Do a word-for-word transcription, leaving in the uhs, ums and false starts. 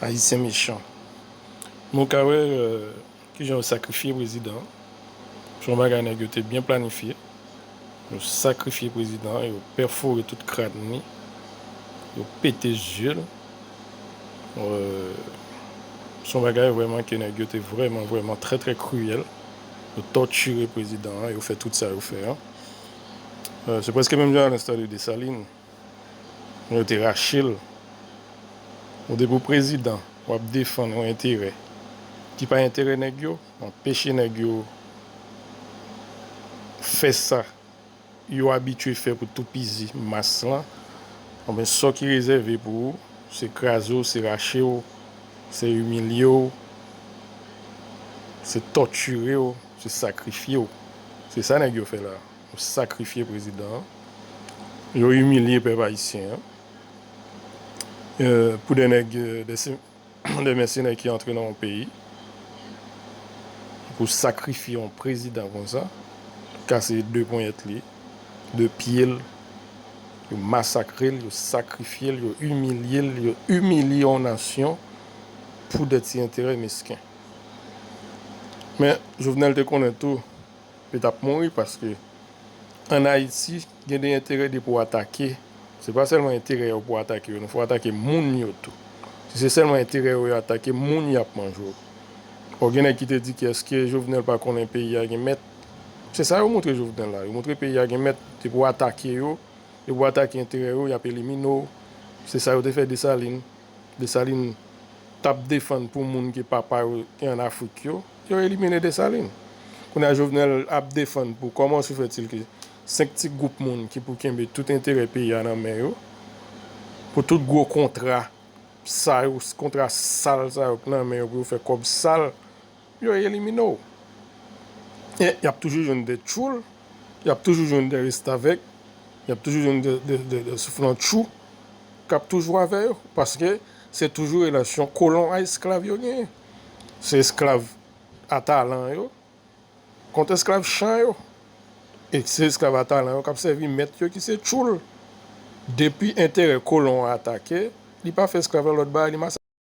Ayisyen mechan. Men w ka wè, euh, kijan yo sakrifye prezidan an. Se yon bagay nèg yo te byen planifye. Yo sakrifye prezidan an, yo pèfore tout kràn li, yo pete zye l. Euh, se yon bagay vrèman ke nèg yo te vrèman, vrèman trè, trè kriyèl. Yo tòtire prezidan an, yo fè tout sa yo fè an. Euh, se prèske menm jan a lensta de Desalin. Yo te rache l. Ou depi w prezidan, w ap defann yon enterè ki pa enterè nèg yo, anpeche nèg yo fè sa yo abitye fè pou toupizi mas lan, anben, sa ki rezève pou ou, se kraze w, se rache w, se imilye w, se tòtire w, se sakrifye w. Se sa nèg yo fè la. Yo sakrifye prezidan an. Yo imilye pèp ayisyen an. Euh, pou de nèg, euh, de, se- de mèsenè ki antre nan yon peyi pou sakrifye yon prezidan konsa, kase de ponyèt li, de pye l, yo masakre l, yo sakrifye l, yo imilye l, yo imilye yon nasyon pou de ti enterè mesken. Men, Jovenel te konnen tou, li t ap mouri paske ann Ayiti, gen de enterè depi w atake. Se pa sèlman enterè yo pou atake yo, non, fò w atake moun yo tou. Si se sèlman enterè yo, yo atake, moun y ap manje w. Bon, gen nèg ki te di ki èske Jovenel pa konnen peyi a gen mèt? Se sa yo montre Jovenel la. Yo montre peyi a gen mèt, depi w atake yo, depi w atake enterè yo, y ap elimine w. Se sa yo te fè Desalin. Desalin t ap defann pou moun ke papa yo te ann Afrik yo, yo elimine Desalin. Kounye a Jovenel ap defann pou comment se fait-il que senk ti gwoup moun ki pou kenbe tout enterè peyi a nan men yo, pou tout gwo kontra sa yo, kontra sal sa yo k nan men yo pou yo fè kòb sal, yo elimine w. E y ap toujou jwenn de tchoul, y ap toujou jwenn de restavèk, y ap toujou jwenn de, de, de, de souflantchou k ap toujou avè yo, paske se toujou relasyon kolon a esklav yo genyen. Se esklav a talan yo kont esklav chan yo. E se esklav a talan yo k ap sèvi mèt yo ki se tchoul. Depi enterè kolon an atake, li pa fè esklav la lòt bagay, li